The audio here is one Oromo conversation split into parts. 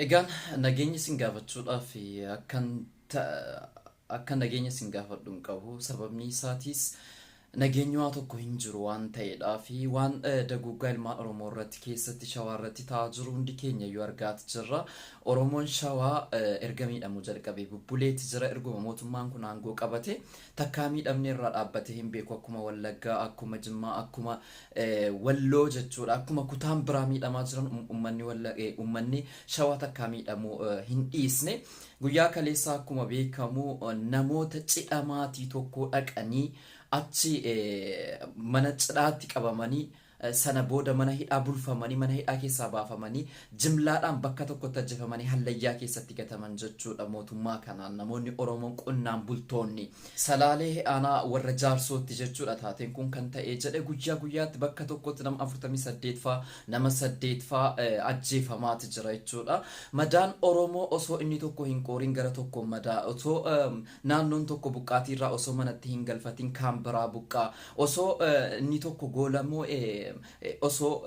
Egaan nageenya isin gaafachuudhaaf akkan akka nageenya isin gaafadhu hin qabu. Sababni isaatiis nageenyi waa tokko hin jiru waan ta'eedhaa fi waan daguuggaa ilmaan Oromoo irratti keessatti Shawaa irratti ta'aa jiru hundi keenya iyyuu argaati jirra. Oromoon Shawaa erga miidhamuu jalqabee bubbuleeti jira. Erguma mootummaan kun aangoo qabate takkaa miidhamni irraa dhaabbatee hin beeku. Akkuma Wallaggaa, akkuma Jimmaa, akkuma Walloo jechuudha. Akkuma kutaan biraa miidhamaa jiran uummanni Shawaa takkaa miidhamuu hin dhiisne. Guyyaa kaleessaa akkuma beekamu namoota cidha maatii tokkoo dhaqanii achi mana cidhaatti qabamanii, sana booda mana hidhaa bulfamanii, mana hidhaa keessaa baafamanii, jimlaadhaan bakka tokkotti ajjeefamanii hallayyaa keessatti gataman jechuudha mootummaa kanaan namoonni Oromoon qonnaan bultoonni. Salaalee aanaa Warra Jaarsootti jechuudha taateen kun kan ta'e jedhe. Guyyaa guyyaatti bakka tokkotti nama 48 faa, nama 8 faa ajjeefamaati jira jechuudha. Madaan Oromoo osoo inni tokko hin qooriin gara tokkoon madaa, osoo naannoon tokko buqqaatii irraa osoo manatti hin galfatin kaan biraa buqqaa, osoo inni tokko goolamoo osoo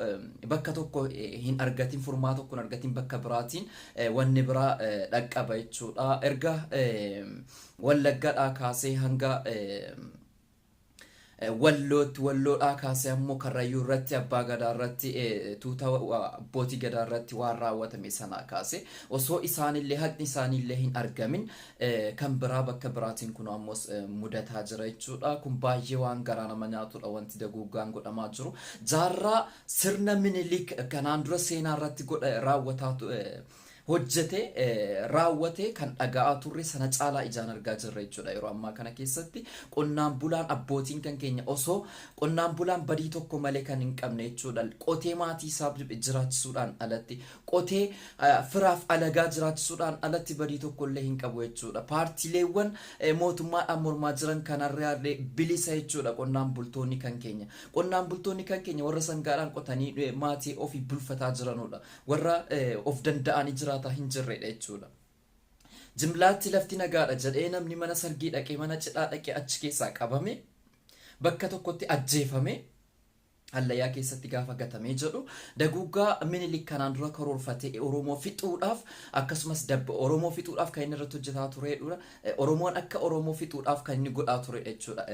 bakka tokko hin argatin, furmaa tokko hin argatin, bakka biraatiin wanni biraa dhaqqaba jechuudha. Erga Wallaggadhaa kaasee hanga Wallootti, Walloodhaa kaasee ammoo Karrayyuu irratti, Abbaa Gadaa irratti, tuuta abbootii Gadaa irratti waan raawwatame sanaa kaasee osoo isaanillee haqni isaaniillee hin argamin kan biraa bakka biraatiin kun ammoo mudataa jira jechuudha. Kun baay'ee waan garaa nama nyaatudha wanti daguuggaan godhamaa jiru. Jaarraa sirna Minilik kanaan dura seenaa irratti godha raawwataa hojjete raawwate kan dhaga'aa turre sana caalaa ijaan argaa jirra jechuudha. Yeroo ammaa kana keessatti qonnaan bulaan, abbootiin kan keenya, osoo qonnaan bulaan badii tokko malee kan hin qabne jechuudha, qotee maatii isaa jiraachisuudhaan alatti, qotee firaaf alagaa jiraachisuudhaan alatti badii tokko illee hin qabu jechuudha. Paartiileewwan mootummaadhaan mormaa jiran kanarraa bilisa jechuudha qonnaan bultoonni kan keenya. Qonnaan bultoonni kan keenya warra sangaadhaan qotanii maatii ofii bulfataa jiranudha. Warra of danda'anii jiraataa hin jirredha jechuudha. Jimlaatti lafti nagaadha jedhee namni mana sargii dhaqee, mana cidhaa dhaqee achi keessaa qabame, bakka tokkotti ajjeefame, hallayyaa keessatti gaafa gatamee jedhu, daguuggaa Minilik kanaan dura karoorfatee Oromoo fixuudhaaf, akkasumas dabba Oromoo fixuudhaaf kan inni irratti hojjetaa turedha. Oromoon akka Oromoo fixuudhaaf kan inni godhaa turedha jechuudha.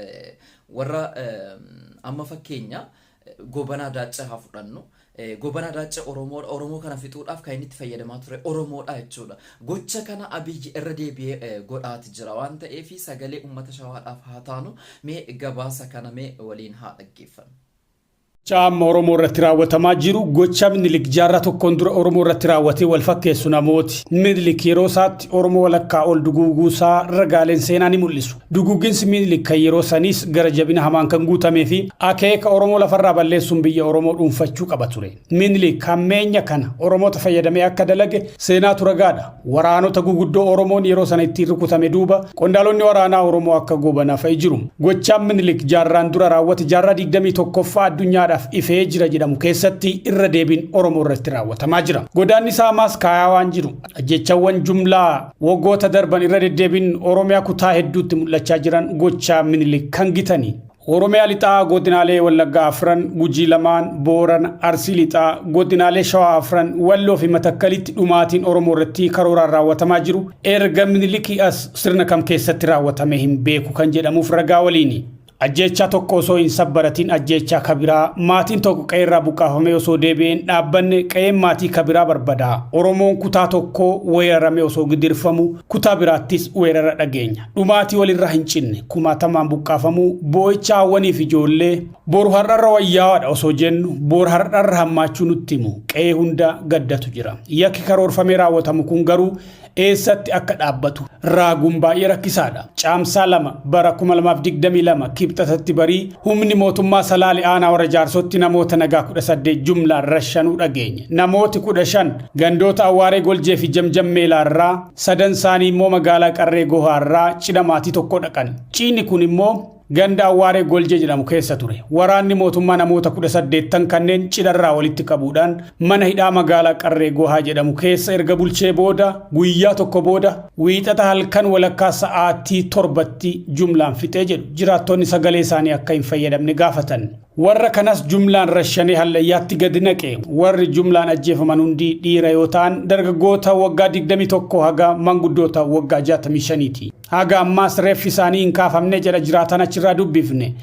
Warra amma fakkeenya Goobanaa Daaccee haa fudhannu. Goobanaa Daaccee Oromoodha. Oromoo kana fixuudhaaf kan inni itti fayyadamaa ture Oromoodha jechuudha. Gocha kana Abiyyi irra deebi'ee godhaati jira waan ta'eef sagalee uummata Shawaadhaaf haa taanu. Mee gabaasa kana mee waliin haa dhaggeeffannu. Gocha amma Oromoo irratti raawwatamaa jiru gocha Minilik jaarraa tokkoon dura Oromoo irratti raawwatee wal fakkeessu namooti. Minilik yeroo isaatti Oromoo walakkaa ol duguuguu isaa ragaaleen seenaa ni mul'isu. Duguugginsi Minilik kan yeroo saniis gara jabina hamaan kan guutamee fi akeeka Oromoo lafarraa balleessuun biyya Oromoo dhuunfachuu qaba ture. Minilik hammeenya kana Oromoota fayyadamee akka dalage seenaatu ragaadha. Waraanota guguddoo Oromoon yeroo sana ittiin rukutame duuba qondaalonni waraanaa Oromoo akka Goobanaa fa'i jiru. Gochaan Minilik jaarraan dura raawwate jaarraa 21ffaa addunyaadhaaf ifee jira jedhamu keessatti irra deebiin Oromoo irratti raawwatamaa jira. Godaannisa hamaas kaayaa waan jiru. Ajjeechawwan jumlaa waggoota darban irra deddeebiin Oromiyaa kutaa hedduutti mul'achaa jiran gochaa Minilik kan gitani. Oromiyaa Lixaa godinaalee Wallaggaa afran, Gujii lamaan, Boorana, Arsii Lixaa, godinaalee Shawaa afran, Walloo fi Matakkalitti dhumaatiin Oromoo irratti karooraan raawwatamaa jiru erga Minilikii as sirna kam keessatti raawwatamee hin beeku kan jedhamuuf ragaa waliini. Ajjeechaa tokko osoo hin sabbaratiin ajjeechaa ka biraa, maatiin tokko qe'eerraa buqqaafamee osoo deebi'ee hin dhaabbanne qe'een maatii ka biraa barbadaa'a. Oromoon kutaa tokkoo weeraramee osoo gidirfamu kutaa biraattis weerara dhageenya. Dhumaatii walirraa hin cinne, kumaatamaan buqqaafamuu, boo'icha haawwaniif ijoollee, boru har'arra wayyaawaadha osoo jennu bor har'arra hammaachuu nutti himu. Qe'ee hunda gaddatu jira. Yakki karoorfamee raawwatamu kun garuu eessatti akka dhaabbatu raaguun baay'ee rakkisaadha. Caamsaa 2 bara 2022 Kibxatatti barii humni mootummaa Salaale aanaa Warra Jaarsootti namoota nagaa 18 jumlaan rashanuu dhageenye. Namooti 15 gandoota Awwaaree Goljee fi Jamjam Meelaarraa, sadan isaanii immoo magaalaa Qarree Gohaarraa cidha maatii tokkoo dhaqan. Ciinni kun immoo ganda Awwaaree Goljee jedhamu keessa ture. Waraanni mootummaa namoota 18n kanneen cidharraa walitti qabuudhaan mana hidhaa magaalaa Qarree Gohaa jedhamu keessa erga bulchee booda guyyaa tokko booda Wiixata halkan walakkaa sa'aatii 7tti jumlaan fixee jedhu jiraattonni sagalee isaanii akka hin fayyadamne gaafatan. Warra kanas jumlaan rashanee hallayyaatti gadi naqe. Warri jumlaan ajjeefaman hundi dhiira yoo ta'an, dargaggoota waggaa 21 haga manguddoota waggaa 65ti. Haga ammaas reeffi isaanii hin kaafamne jedha jiraatan achirraa dubbifne.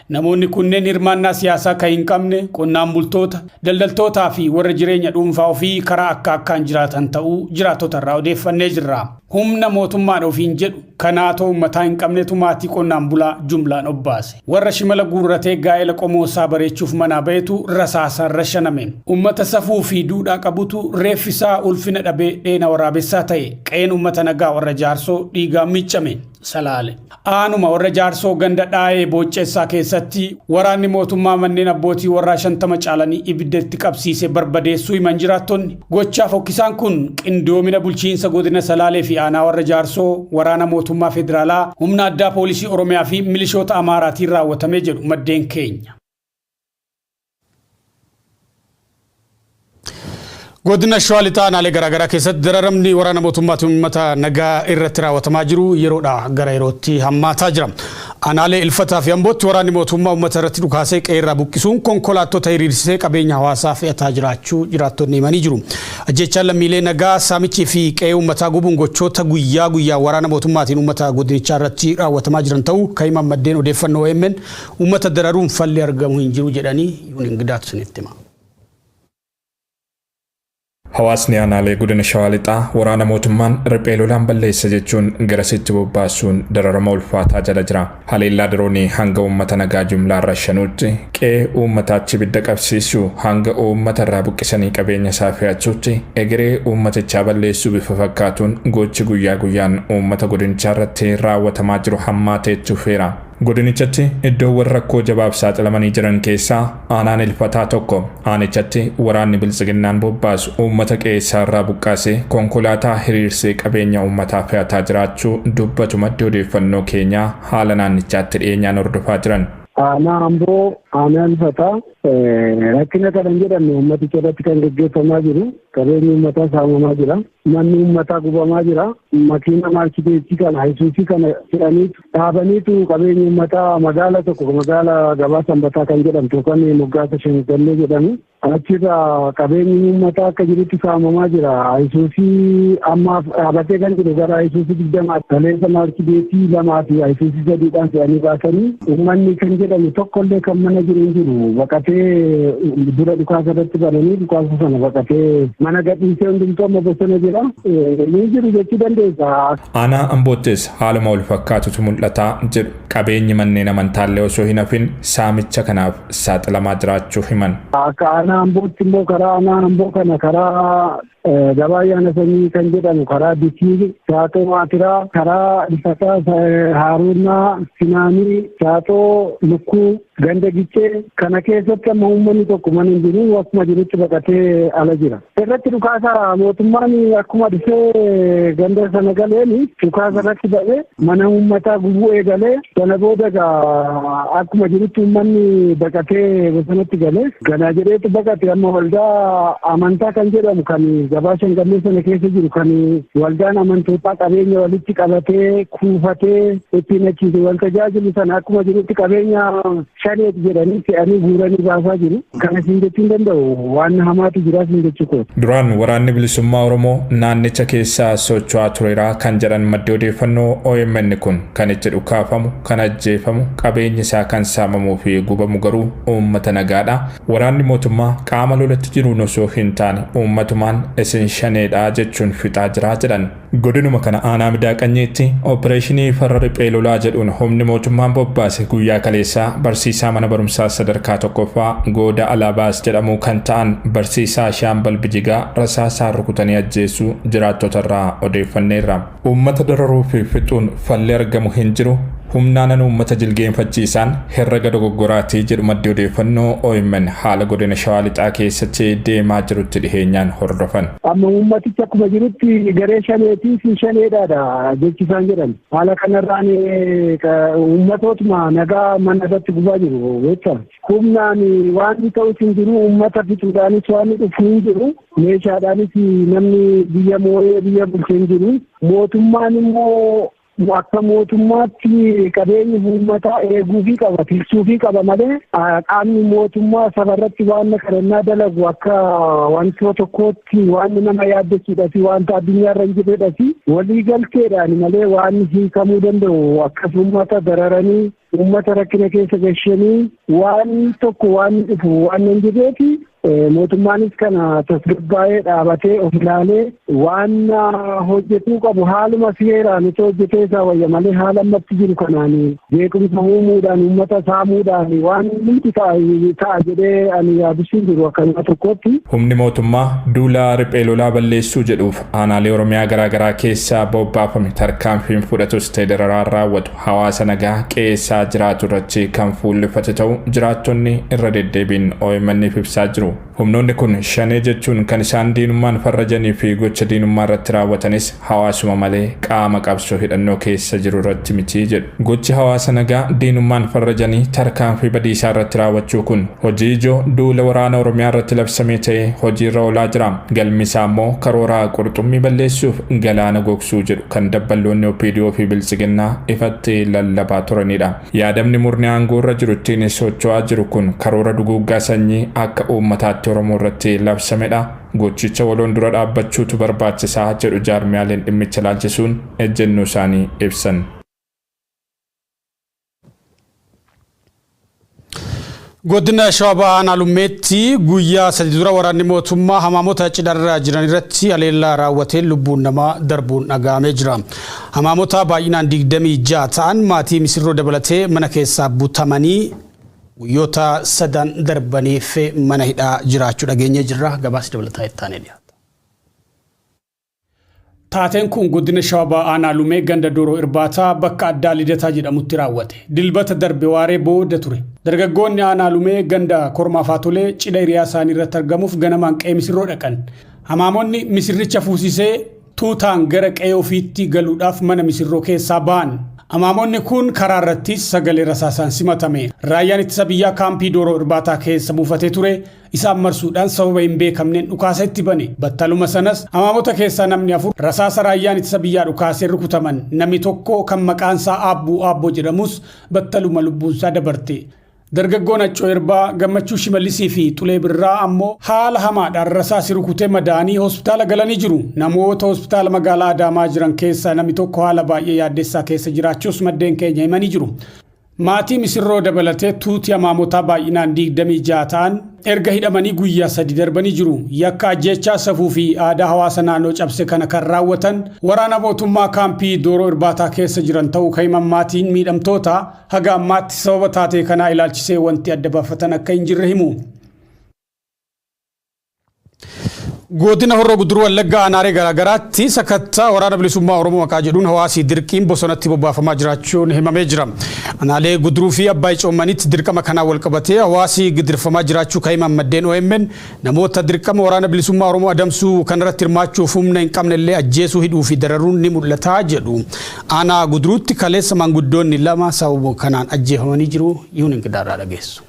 Namoonni kunneen hirmaannaa siyaasaa kan hin qabne, qonnaan bultoota, daldaltootaa fi warra jireenya dhuunfaa ofii karaa akka akkaan jiraatan ta'uu jiraattota irraa odeeffannee jirra. Humna mootummaan ofiin jedhu kanaatoo uummataa hin qabnetu maatii qonnaan bulaa jumlaan obbaase. Warra shimala guurratee gaa'ela qomoosaa bareechuuf manaa bahetu rasaasaan rashaname. Uummata safuu fi duudhaa qabutu reeffisaa ulfina dhabee dheena waraabessaa ta'e. Qe'een uummata nagaa Warra Jaarsoo dhiigaan miccame. Salaale. Aanuma Warra Jaarsoo ganda Dhaayee Boocceessaa keessatti waraanni mootummaa manneen abbootii warraa 50 caalanii ibidda itti qabsiisee barbadeessuu himan jiraattonni. Gochaa fokkisaan kun qindoomina bulchiinsa godina Salaalee fi aanaa Warra Jaarsoo, waraana mootummaa federaalaa, humna addaa poolisii Oromiyaa fi milishoota Amaaraatiin raawwatamee jedhu maddeen keenya. Godina Shawaa Lixaa aanaalee garaagaraa keessatti dararamni waraana mootummaatiin uummata nagaa irratti raawwatamaa jiru yeroodhaa gara yerootti hammaataa jira. Aanaalee Ilfataa fi Ambootti waraanni mootummaa uummata irratti dhukaasee qe'eerraa buqqisuun konkolaattota hiriirsisee qabeenya hawaasaa fe'ataa jiraachuu jiraattonni himanii jiru. Ajjeechaan lammiilee nagaa, saamichii fi qe'ee uummataa gubuun gochoota guyyaa guyyaan waraana mootummaatiin uummata godinichaa irratti raawwatamaa jiran ta'uu kan himan maddeen odeeffannoo OMN, uummata dararuun falli argamu hin jiru jedhanii Yuun Ingidaatu isinitti hima. Hawaasni aanaalee godina Shawaa Lixaa waraana mootummaan riphee lolaan balleessa jechuun garasitti bobbaasuun dararama ulfaataa jala jira. Haleellaa diroonii hanga uummata nagaa jumlaan rashanuutti, qe'ee uummataatti ibidda qabsiisuu hanga uummata irraa buqqisanii qabeenya isaa fe'achuutti, egeree uummatichaa balleessuu bifa fakkaatuun gochi guyyaa guyyaan uummata godinichaa irratti raawwatamaa jiru hammaatee itti fufeera. Godinichatti iddoowwan rakkoo jabaaf saaxilamanii jiran keessaa aanaan Ilfataa tokko. Aanichatti waraanni Biltsiginnaan bobbaasu uummata qe'eessaa irraa buqqaasee konkolaataa hiriirsee qabeenya uummataa fe'ataa jiraachuu dubbatu maddi odeeffannoo keenyaa haala naannichaatti dhiyeenyaan hordofaa jiran. Aanaa Amboo, aanaa Ilfataa rakkina kana hin jedhamne uummaticha irratti kan gaggeeffamaa jiru, qabeenyi uummataa saamamaa jira. Manni uummataa gubamaa jira. Makiina maarchiteechi kana Ayisuusii kana fe'aniitu dhaabaniitu qabeenya uummataa magaala tokko, magaala gabaa Sanbataa kan jedhamtu yookaan moggaasa Shangallee jedhamu, achirraa qabeenyi uummataa akka jirutti saamamaa jira. Ayisuusii ammaaf dhaabatee kan jiru gara Ayisuusii 20, kaleessa maarchideetii lamaa fi Ayisuusii sadiidhaan fe'anii baasanii, uummanni kan jedhamu tokkollee kan mana jiru hin jiru. Baqatee dura dhukaasa irratti bananii, dhukaasa sana baqatee mana gadhiisee hundumtuu amma bosona jira. Ni jiru jechuu dandeessa. Aanaa Amboottis haaluma wal fakkaatutu mul'ata jedhu. Qabeenyi manneen amantaallee osoo hin hafin saamicha kanaaf saaxilamaa jiraachuu himan. Akka aanaa Ambootti immoo karaa aanaa Amboo kana karaa gabaa Ayyaana Sanyii kan jedhamu, karaa Dikii, Saaxoo Maatiraa, karaa Ilfataa, Haaruunnaa, Sinaanii, Saaxoo Lukkuu, ganda Giccee kana keessatti amma uummanni tokko mana hin jiru, akkuma jirutti baqatee ala jira. Irratti dhukaasa mootummaan akkuma dhufee ganda sana galeen dhukaasa irratti ba'ee mana uummataa gubuu eegalee, sana booda egaa akkuma jirutti uummanni baqatee bosonatti galee ganaa jedheetu baqate. Amma waldaa amantaa kan jedhamu kan gabaa Shangallee sana keessa jiru, kan waldaan amantootaa qabeenya walitti qabatee kuufatee ittiin achiin wal tajaajilu sana, akkuma jirutti qabeenya shaneeti jedhanii fe'anii guuranii baasaa jiru. Kana siin jechuu hin danda'u, waan hamaatu jira siin jechuu kooti. Duraan Waraanni Bilisummaa Oromoo naannicha keessaa socho'aa tureera kan jedhan maddi odeeffannoo OMN kun, kan itti dhukaafamu, kan ajjeefamu, qabeenyi isaa kan saamamuu fi gubamu garuu uummata nagaadha. Waraanni mootummaa qaama lolatti jiruun osoo hin taane uummatumaan isin shaneedha jechuun fixaa jira jedhan. Godinuma kana aanaa Midaa Qanyiitti opereeshinii farra riphee lolaa jedhuun humni mootummaan bobbaase guyyaa kaleessaa barsiisaa mana barumsaa sadarkaa tokkoffaa Gooda Alaabaas jedhamuu kan ta'an barsiisaa Shaambal Bijigaa rasaasaan rukutanii ajjeesuu jiraattota irraa odeeffanneerra. Uummata dararuu fi fixuun falli argamu hin jiru, humnaanan uummata jilgeenfachiisaan herrega dogoggoraatii jedhu maddi odeeffannoo OMN haala godina Shawaa Lixaa keessatti deemaa jirutti dhiheenyaan hordofan. Amma uummatichi akkuma jirutti garee shaneetii fi shaneedhaadha jechi isaan jedhan. Haala kanarraan uummatootuma nagaa mana irratti gubaa jiru jecha. Humnaan waan ta'us hin jiru, uummata fixuudhaanis waan dhufu hin jiru, meeshaadhaanis namni biyya moo'ee biyya bulchee hin jiru. Mootummaan immoo Akka mootummaatti qabeenya uummataa eeguufii qaba, tiksuufii qaba malee qaamni mootummaa sabarratti waan kadhannaa dalagu akka wantoota tokkootti waan nama yaaddessuudha fi wanta addunyaarra hin jirredha fi walii galteedhaan malee waan hiikamuu danda'u akkas uummata dararanii uummata rakkina keessa gashanii waan tokko waan dhufu waan hin jirreefi mootummaanis kana tasgabbaa'ee dhaabatee of ilaalee waan hojjetuu qabu haaluma seeraan itoo hojjetee isaa wayya malee haala ammatti jiru kanaan jeequmsa uumuudhaan uummata saamuudhaan waan hundi ta'a jedhee ani yaadisiin jiru akkanuma tokkotti. Humni mootummaa duula riphee lolaa balleessuu jedhuuf aanaalee Oromiyaa garaagaraa keessaa bobbaafame tarkaanfiin fudhatus ta'e dararaan raawwatu hawaasa nagaa qeessaa jiraatu irratti kan fuulleffate ta'u jiraattonni irra deddeebiin OMN'if ibsaa jiru. Humnoonni kun shanee jechuun kan isaan diinummaan farrajanii fi gocha diinummaa irratti raawwatanis hawaasuma malee qaama qabsoo hidhannoo keessa jiru irratti miti jedhu. Gochi hawaasa nagaa diinummaan farrajanii tarkaanfii badiisaa irratti raawwachuu kun hojii ijoo duula waraana Oromiyaa irratti labsamee ta'ee hojiirra oolaa jira. Galmi isaa immoo karoora qurxummii balleessuuf galaana gogsuu jedhu kan dabballoonni OPDO fi Biltsiginnaa ifatti lallabaa turanidha. Yaadamni murni aangoo irra jiru ittiin socho'aa jiru kun karoora duguuggaa sanyii akka uummataatti Oromoo irratti labsamedha. Gochicha waloon dura dhaabbachuutu barbaachisaa jedhu jaarmiyaaleen dhimmicha laalchisuun ejjennoo isaanii ibsan. Godina Shawaa Bahaa Aanaa Lummeetti guyyaa sadi dura waraanni mootummaa hamaamota cidharra jiran irratti haleellaa raawwateen lubbuun namaa darbuun dhaga'amee jira. Hamaamota baay'inaan 26 ta'an maatii misirroo dabalatee mana keessaa butamanii guyyoota sadan darbaniif mana hidhaa jiraachuu dhageenyee jirra. Gabaasi dabalataa itti aanee dhiyaata. Taateen kun godina Shawaa Bahaa Aanaa Lumee ganda Dooroo Irbaataa bakka addaa Lidataa jedhamutti raawwate. Dilbata darbe waaree booda ture. Dargaggoonni Aanaa Lumee ganda Kormaa Faatolee cidha hiriyaa isaanii irratti argamuuf ganamaan qe'ee misirroo dhaqan. Hamaamonni misirricha fuusisee tuutaan gara qe'ee ofiitti galuudhaaf mana misirroo keessaa ba'an. Hamaamonni kun karaa irrattis sagalee rasaasaan simatame. Raayyaan ittisa biyyaa kaampii Dooroo Irbaataa keessa buufatee ture isaan marsuudhaan sababa hin beekamneen dhukaasa itti bane. Battaluma sanas hamaamota keessaa namni 4 rasaasa raayyaan ittisa biyyaa dhukaaseen rukutaman. Namni tokko kan maqaan isaa Aabbuu Aabboo jedhamus battaluma lubbuunsaa dabarte. Dargaggoon Accoo Erbaa, Gammachuu Shimallisii fi Xulee Birraa ammoo haala hamaadhaan rasaasi rukutee madaa'anii hospitaala galanii jiru. Namoota hospitaala magaalaa Adaamaa jiran keessaa namni tokko haala baay'ee yaaddessaa keessa jiraachuus maddeen keenya himanii jiru. Maatii misirroo dabalatee tuuti hamaamotaa baay'inaan 26 ta'an erga hidhamanii guyyaa sadi darbanii jiru. Yakka ajjeechaa safuu fi aadaa hawaasa naannoo cabse kana kan raawwatan waraana mootummaa kaampii Dooroo Irbaataa keessa jiran ta'uu kan himan maatiin miidhamtoota haga ammaatti sababa taatee kanaa ilaalchisee wanti adda baafatan akka hin jirre himu. Godina Horroo Guduruu Wallaggaa aanaalee garaagaraatti sakattaa waraana bilisummaa Oromoo maqaa jedhuun hawaasi dirqiin bosonatti bobbaafamaa jiraachuun himamee jira. Aanaalee Guduruu fi Abbaay Coommanitti dirqama kanaan walqabatee hawaasi gidirfamaa jiraachuu kan himan maddeen OMN namoota dirqama waraana bilisummaa Oromoo adamsuu kanarratti hirmaachuuf humna hin qabne illee ajjeesuu hidhuu fi dararuun ni mul'ata jedhu. Aanaa Guduruutti kaleessa maanguddoonni lama sababa kanaan ajjeefamanii jiru. Yihuun Ingidaarraa dhageessu.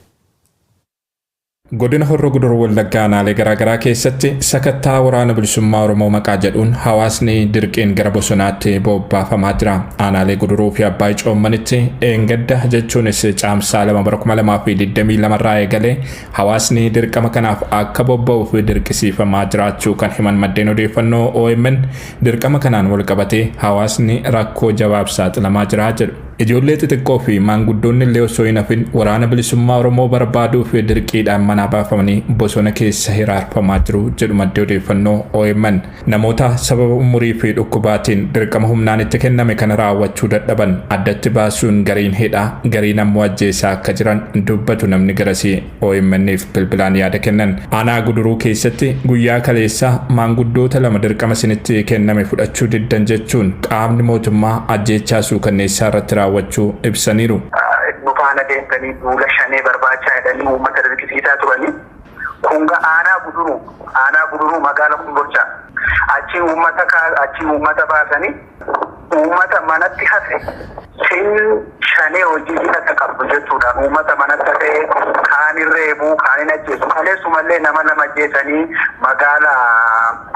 Godina Horroo Guduruu Wallaggaa aanaalee garaagaraa keessatti sakattaa waraana bilisummaa Oromoo maqaa jedhuun hawaasni dirqiin gara bosonaatti bobbaafamaa jira. Aanaalee Guduruu fi Abbaay Coommanitti dheengadda jechuunis caamsaa 2 bara 2022 irraa eegalee hawaasni dirqama kanaaf akka bobba'uuf dirqisiifamaa jiraachuu kan himan maddeen odeeffannoo OMN dirqama kanaan walqabatee hawaasni rakkoo jabaaf saaxilamaa jira jedhu. Ijoollee xixiqqoo fi maanguddoonni illee osoo hin hafin waraana bilisummaa Oromoo barbaaduuf dirqiidhaan manaa baafamanii bosona keessa hiraarfamaa jiru jedhu maddi odeeffannoo OMN. Namoota sababa umurii fi dhukkubaatiin dirqama humnaan itti kenname kana raawwachuu dadhaban addatti baasuun gariin hidhaa gariin ammoo ajjeesaa akka jiran dubbatu namni garasii OMN'if bilbilaan yaada kennan. Aanaa Guduruu keessatti guyyaa kaleessaa maanguddoota lama dirqama isinitti kenname fudhachuu diddan jechuun qaamni mootummaa ajjeechaa suukanneessaa irratti raawwachuu ibsaniiru. Nu faana deemtanii duula shanee barbaachaa jedhanii uummata dirqisiisaa turanii. Kun aanaa Guduruu, aanaa Guduruu magaala Kombolchaa. Achi uummata achi uummata baasanii uummata manatti hafe Sin shanee hojii hidhata qabdu jechuudhaan uummata manatti ta'e kaan reebuu, kaan hin ajjeesu. Kaleessumallee nama lama ajjeesanii magaala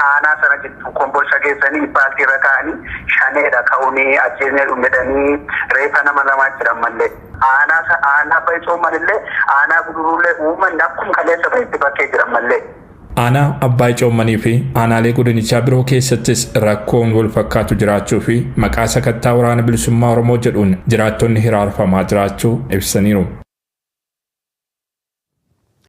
aanaa sana jirtu Kombolcha geessanii ibbaaltii irra kaa'anii shaneedha ka'uunii ajjeesnee dhumedhanii reefa nama lamaa jiran mallee. Aanaa aanaa Abbaay aanaa Gudurullee uummanni akkuma kaleessa bahetti bakkee jiran mallee. Aanaa Abbaay Coommanii fi aanaalee godinichaa biroo keessattis rakkoon wal fakkaatu jiraachuu fi maqaa sakattaa Waraana Bilisummaa Oromoo jedhuun jiraattonni hiraarfamaa jiraachuu ibsaniiru.